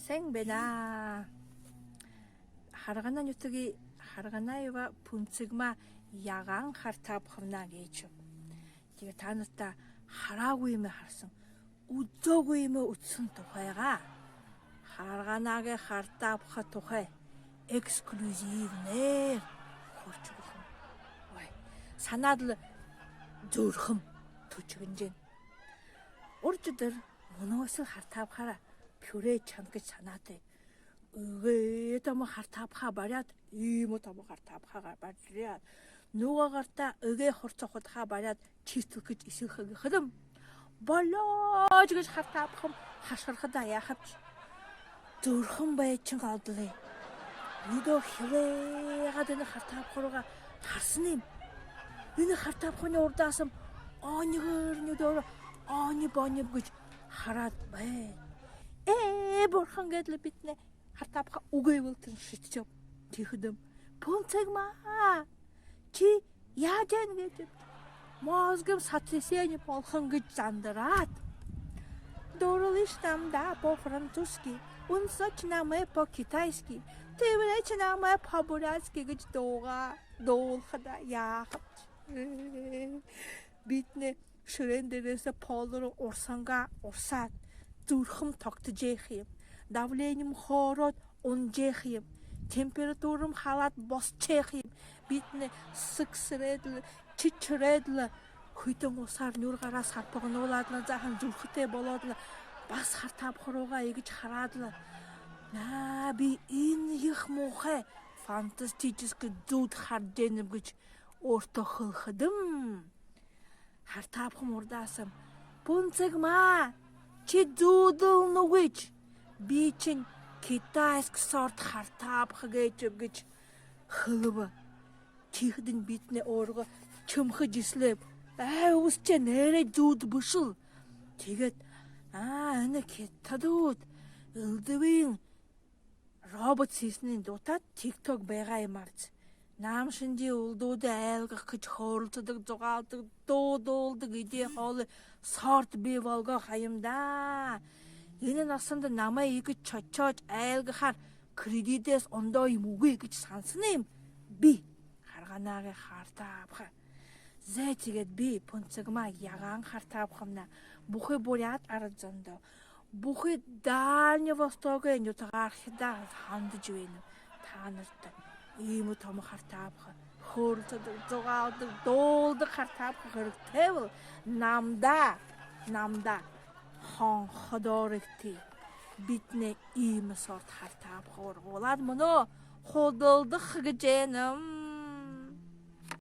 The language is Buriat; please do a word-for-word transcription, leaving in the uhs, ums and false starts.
Сайн байна. Харгана нютагай Харганаева Пүнцэгмаа ягаан хартаабхабнаа гээшэб. Тиигээд таанарта хараагүймэ харсан, үзөөгүймэ үзсэн тухайгаа, Харганагай хартаабха тухай эксклюзивнээр хөөрэжэ үгэхэм. Ой, санаад лэ зүрхэм түшэгэнжэ байна. Уржа үдэр мүнөөшэл хартаабхаараа пюре шанахаш һанаатай. Эгээ томо хартаабхаа бариад, иимэ томо хартаабхаа бариад, нүгөө гартаа эгээ хурса худхаа бариад, чистэлхэжэ эсэлхэ гэхэдэм, болёош гэжэ хартаабхам хашхархадаа, яахабши зүрхэм байшан алдалаа. Нюдөө хилээгээд, энэ хартаабха руугаа харсан юм. Энэ хартаабхамни урдаһаам онигор нюдөөрөө ониб-ониб гэжэ хараад байна. Ээ, бурхан гээд лэ битнэ хартаабха үгы болотор шэдшэб. Тиихэдэм: «Пүнцэгмаа, ши яажа байнабши?» — гээшэб. Мозгом сотрясение болохонь гэжэ зандараад: «Дурлыш намда по-французски, унсач намайе по-китайски, тэбэрээч намайе по-бурятски» гэжэ дуугаа дуулахадаа, яахабши. Битнэ шэрээн дээрэһээ пол руу урсангаа урсаад, зүрхэм тогтожо байха юм. Давлением хөөрөөд унажа байха юм. Температурам халаад босожо байха юм. Битнэ сэгсэрээд лэ, шэшэрээд лэ, хүйтэн усаар нюур гараа сарпагнуулаад лэ, заахан зүрхэтэй болоод лэ, баһа хартаабха руугаа иигэжэ хараад лэ: «Аа, би энэ ехэ муухай фантастический зүүд хаража байнаб» гэжэ өөртөө хэлэхэдэм, хартаабхам урдаһаам: «Пүнцэгмаа, ши зүүдэлнэгүйш. Би шинь китайск сорт хартаабха гээшэб» гэжэ хэлэбэ. Тиихэдэнь битнэ өөрыгөө шэмхэжэ эсэлээб. Аа, үбшэн, нээрээ зүүд бэшэл. Тиигээд: «Аа, энэ хитадууд элдэбын робот һэеһэниинь дутаад, тикток байгаа юм аабза. Намшанжи үлдүүдэд айлгахаш гэжэ хөөрэлдэдэг, зугаалдаг, дуу дуулдаг эдеэ хоолой сорт бии болгоо ха юм даа. Энэ насанда намайе иигэжэ шошоожо айлгахаар кредитэһээ ондоо юм үгы гэжэ һанаһан юм би, Харганагай хартаабха. Зай, тиигээд би Пүнцэгмаа ягаан хартаабхамнай бүхы буряад арад зондоо, бүхы Дальний Востогой нютагаархидаа һанажа байнам: таанарта иимэ томо хартаабха, хөөрэлдэдэг, зугаалдаг, дуулдаг хартаабха хэрэгтэй бол, намда, намда хонходоорогты. Битнэ иимэ сорт хартаабха ургуулаад, мүнөө худалдаха гэжэ байнам.